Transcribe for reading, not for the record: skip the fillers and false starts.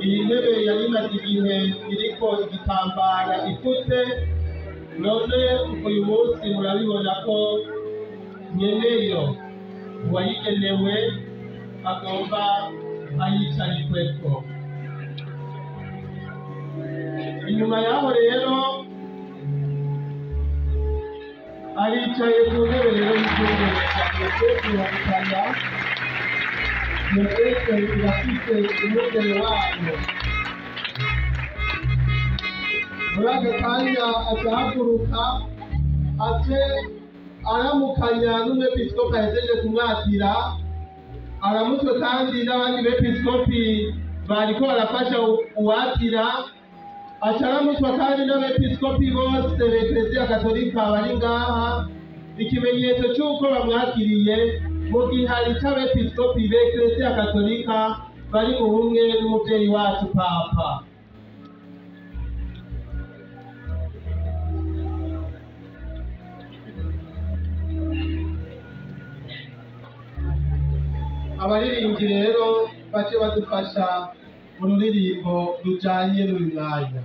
Iyi ntebe yari imaze igihe iriko igitambara ifutse, none uyu munsi murabibona ko nyeneyo uwayigenewe agomba ayicarikweko. Inyuma yaho rero aricaye ku ntebe rero y'igihugu cya Diyosezi ya Butana. Diyoseze irafise umwungere wayo. Muri aka kanya aca ahaguruka, ace aramukanya n'umwepiskopi ahejeje kumwakira, aramutswe kandi n'abandi bepiskopi bariko barafasha uwakira, aca aramutswa kandi n'abepiskopi bose b'Ekleziya Katolika bari ngaha, ikimenyetso c'uko bamwakiriye mu gihari c'abepiskopi b'Ekleziya Katolika bari mu bumwe n'umuvyeyi wacu Papa. Abaririmbyi rero bace badufasha mu ruririmbo rujanye n'uyu mwanya.